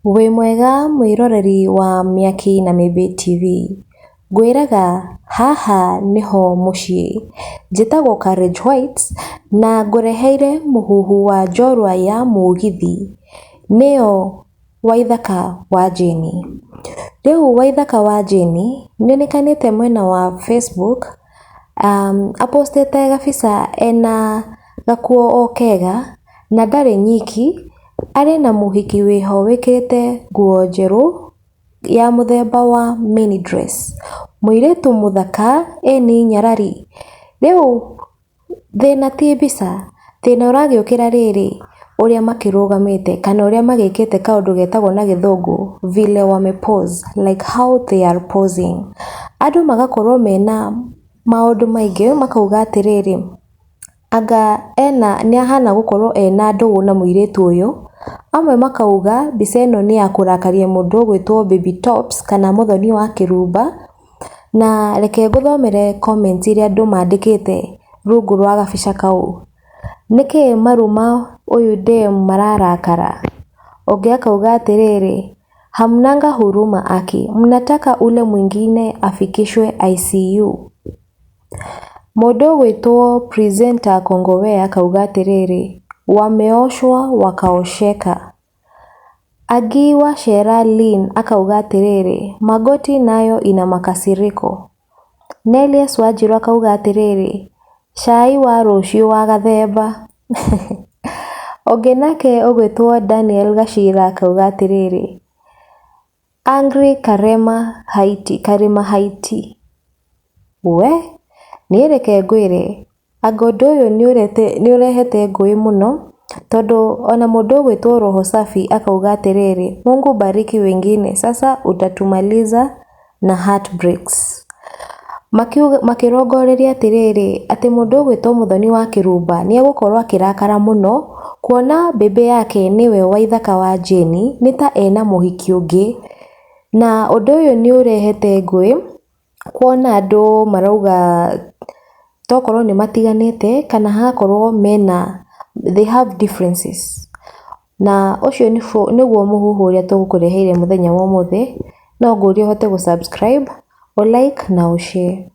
Wĩ mwega mwĩroreri wa Mĩaki na Mĩmbi TV, ngwĩraga haha nĩho mũciĩ. Njĩtagwo Courage White na ngũreheire mũhuhu wa njorua ya mũgithi, nĩyo Waithaka wa Jane. Rĩu Waithaka wa Jane nĩonekanĩte mwena wa Facebook apostĩte gabica ena gakuo o kega na ndarĩ nyiki, arĩ na mũhiki wĩho wĩkĩrĩte nguo njerũ ya mũthemba wa mini dress. Mũirĩtu mũthaka ĩni nyarari. Rĩu thĩna ti mbica, thĩna ũragĩũkĩra rĩrĩ, ũrĩa makĩrũgamĩte kana ũrĩa magĩkĩte kaũndũ getagwo na gĩthũngũ vile wame pose, like how they are posing. Andũ magakorwo mena maũndũ maingĩ makauga atĩrĩrĩ, anga ena nĩ ahana gũkorwo ena ndũgũ na mũirĩtu ũyũ. Amwe makauga mbica ĩno nĩ ya kũrakaria mũndũ ũgwĩtwo Baby Tops kana Mũthoni wa Kĩrumba. Na reke ngũthomere comments iria andũ mandĩkĩte rungu rwa gabica kau. Nĩkĩ maru ma ũyũ dem mararakara? Ũngĩ akauga atĩrĩrĩ, hamnanga huruma aki, mnataka ule mwingine afikishwe ICU. Mũndũ ũgwĩtwo presenter Kongowea akauga atĩrĩrĩ, wameoshwa wakaosheka. Agi Wachera Lynn akauga atĩrĩrĩ, magoti nayo ina makasiriko. Nelius Wanjiru akauga atĩrĩrĩ, cai wa rũciũ wa gathemba. Ũngĩ nake ũgwĩtwo Daniel Gacira akauga atĩrĩrĩ, Angry Karema Haiti, Karima Haiti. We, niĩ reke ngwĩre, anga ũndũ ũyũ nĩ ũrehete ngũĩ mũno, tondũ ona mũndũ ũgwĩtwo Roho Safi akauga atĩrĩrĩ, Mungu bariki wengine, sasa utatumaliza na heartbreaks. Makĩrongoreria atĩrĩrĩ, atĩ mũndũ ũgwĩtwo Mũthoni wa Kĩrumba nĩ egũkorwo akĩrakara mũno kuona baby yake nĩwe Waithaka wa Jane nĩ ta ena mũhiki ũngĩ. Na ũndũ ũyũ nĩ ũrehete ngũĩ kuona andũ marauga tokorwo nĩ matiganĩte kana hagakorwo mena they have differences. Na ũcio nĩguo mũhuhu ũrĩa tũgũkũreheire mũthenya wa ũmũthĩ, no ngũrie ũhote gũ subscribe, ũ like na ũ share.